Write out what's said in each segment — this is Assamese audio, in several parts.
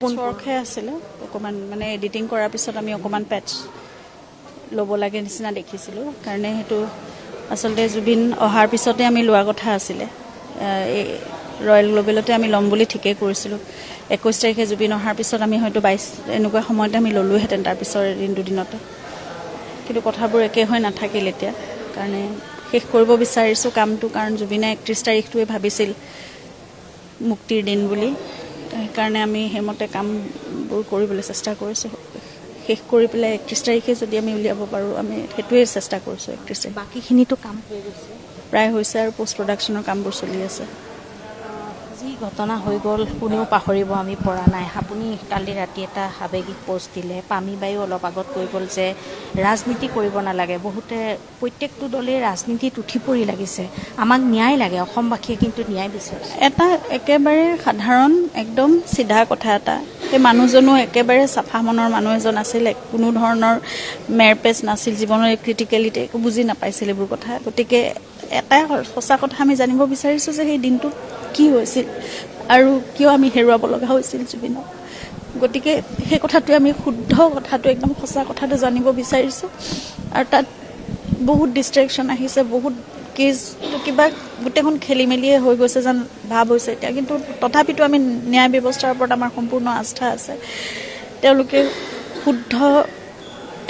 ৱৰ্কহে আছিলে অকণমান, মানে এডিটিং কৰাৰ পিছত আমি অকণমান পেটচ ল'ব লাগে নিচিনা দেখিছিলোঁ কাৰণে। সেইটো আচলতে জুবিন অহাৰ পিছতে আমি লোৱা কথা আছিলে। এই ৰয়েল গ্ল'বেলতে আমি ল'ম বুলি ঠিকেই কৰিছিলোঁ। 21 তাৰিখে জুবিন অহাৰ পিছত আমি হয়তো 22 এনেকুৱা সময়তে আমি ল'লোহেঁতেন, তাৰপিছৰ এদিন দুদিনতে। কিন্তু কথাবোৰ একে হৈ নাথাকিল এতিয়া। কাৰণে শেষ কৰিব বিচাৰিছোঁ কামটো, কাৰণ জুবিনে 31 তাৰিখটোৱে ভাবিছিল মুক্তিৰ দিন বুলি। সেইকাৰণে আমি সেইমতে কামবোৰ কৰিবলৈ চেষ্টা কৰিছোঁ। শেষ কৰি পেলাই 31 তাৰিখে যদি আমি উলিয়াব পাৰোঁ, আমি সেইটোৱে চেষ্টা কৰিছোঁ, 31 তাৰিখ। বাকীখিনিতো কাম হৈ গৈছে? প্ৰায় হৈছে আৰু পষ্ট প্ৰডাকশ্যনৰ কামবোৰ চলি আছে। যি ঘটনা হৈ গ'ল, কোনেও পাহৰিব আমি পৰা নাই। আপুনি কালি ৰাতি এটা আৱেগিক পষ্ট দিলে। পামি বায়ো অলপ আগত কৈ গ'ল যে ৰাজনীতি কৰিব নালাগে। বহুতে, প্ৰত্যেকটো দলেই ৰাজনীতিত উঠি পৰি লাগিছে। আমাক ন্যায় লাগে, অসমবাসীয়ে কিন্তু ন্যায় বিচাৰিছে। এটা একেবাৰে সাধাৰণ, একদম চিধা কথা এটা। সেই মানুহজনো একেবাৰে চাফা মনৰ মানুহ এজন আছিলে। কোনো ধৰণৰ মেৰপেচ নাছিল জীৱনৰ, ক্ৰিটিকেলিটি একো বুজি নাপাইছিল এইবোৰ কথা। গতিকে এটাই সঁচা কথা আমি জানিব বিচাৰিছোঁ যে সেই দিনটোত কি হৈছিল আৰু কিয় আমি হেৰুৱাব লগা হৈছিল জুবিনক। গতিকে সেই কথাটোৱে আমি শুদ্ধ কথাটো, একদম সঁচা কথাটো জানিব বিচাৰিছোঁ। আৰু তাত বহুত ডিষ্ট্ৰেকশ্যন আহিছে, বহুত কেছ, কিবা গোটেইখন খেলি মেলিয়ে হৈ গৈছে যেন ভাৱ হৈছে এতিয়া। কিন্তু তথাপিতো আমি ন্যায় ব্যৱস্থাৰ ওপৰত আমাৰ সম্পূৰ্ণ আস্থা আছে। তেওঁলোকে শুদ্ধ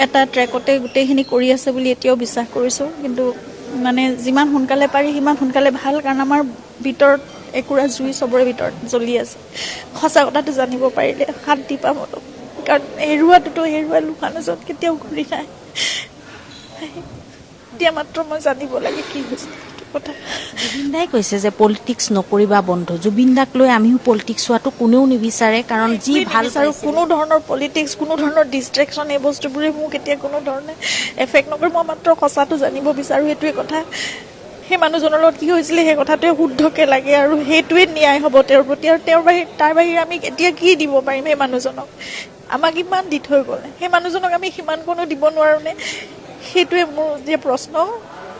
এটা ট্ৰেকতে গোটেইখিনি কৰি আছে বুলি এতিয়াও বিশ্বাস কৰিছোঁ। কিন্তু মানে যিমান সোনকালে পাৰি সিমান সোনকালে ভাল, কাৰণ আমাৰ ভিতৰত একুৰা জুই চবৰে ভিতৰত জ্বলি আছে। সঁচা কথাটো জানিব পাৰিলে শান্তি পাম অলপ, কাৰণ হেৰুৱাটোতো হেৰুৱালোঁ, মানুহজন কেতিয়াও ঘূৰি নাহে। এতিয়া মাত্ৰ মই জানিব লাগে কি হৈছে, সেইটো কথা। জুবিন দাই কৈছে যে পলিটিক্স নকৰিবা বন্ধু। জুবিন দাক লৈ আমিও পলিটিক্স হোৱাটো কোনেও নিবিচাৰে, কাৰণ যি ভাল নিবিচাৰোঁ। পাইছিলে। কোনো ধৰণৰ পলিটিক্স, কোনো ধৰণৰ ডিষ্ট্ৰেকশ্যন, এই বস্তুবোৰে মোক এতিয়া কোনো ধৰণে এফেক্ট নকৰে। মই মাত্ৰ সঁচাটো জানিব বিচাৰোঁ, সেইটোৱে কথা। সেই মানুহজনৰ লগত কি হৈছিলে, সেই কথাটোৱে শুদ্ধকে লাগে আৰু সেইটোৱে ন্যায় হ'ব তেওঁৰ প্ৰতি। আৰু তেওঁৰ বাহিৰে, তাৰ বাহিৰে আমি এতিয়া কি দিব পাৰিম সেই মানুহজনক? আমাক ইমান দি থৈ গ'ল, সেই মানুহজনক আমি সিমান কোনো দিব নোৱাৰোঁনে? সেইটোৱে মোৰ যে প্ৰশ্ন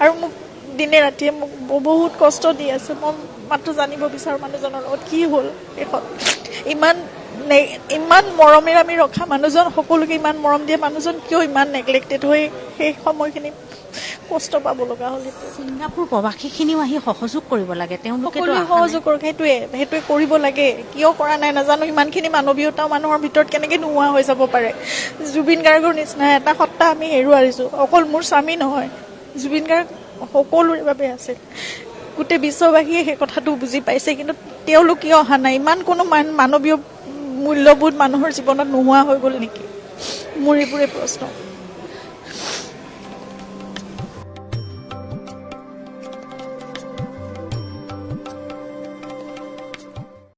আৰু মোক দিনে ৰাতিয়ে মোক বহুত কষ্ট দি আছে। মই মাত্ৰ জানিব বিচাৰোঁ মানুহজনৰ লগত কি হ'ল শেষত। ইমান মৰমেৰে আমি ৰখা মানুহজন, সকলোকে ইমান মৰম দিয়া মানুহজন কিয় ইমান নেগলেক্টেড হৈ সেই সময়খিনি কষ্ট পাব লগা হ'ল, সেইটোৱে। ছিংগাপুৰ প্ৰবাসীখিনিও আহি সহযোগ কৰিব লাগে, তেওঁলোকেতো সকলোৱে অহা নাই। সহযোগ কৰক, সেইটোৱে কৰিব লাগে। কিয় কৰা নাই নাজানো। ইমানখিনি মানৱীয়তাও মানুহৰ ভিতৰত কেনেকৈ নোহোৱা হৈ যাব পাৰে? জুবিন গাৰ্গৰ নিচিনা এটা সত্তা আমি হেৰুৱাইছোঁ। অকল মোৰ স্বামী নহয়, জুবিন গাৰ্গ সকলোৰে বাবে আছিল। গোটেই বিশ্ববাসীয়ে সেই কথাটো বুজি পাইছে, কিন্তু তেওঁলোক কিয় অহা নাই? ইমান কোনো মানৱীয় মূল্যবোধ মানুহৰ জীৱনত নোহোৱা হৈ গ'ল নেকি? মোৰ এইবোৰে প্ৰশ্ন।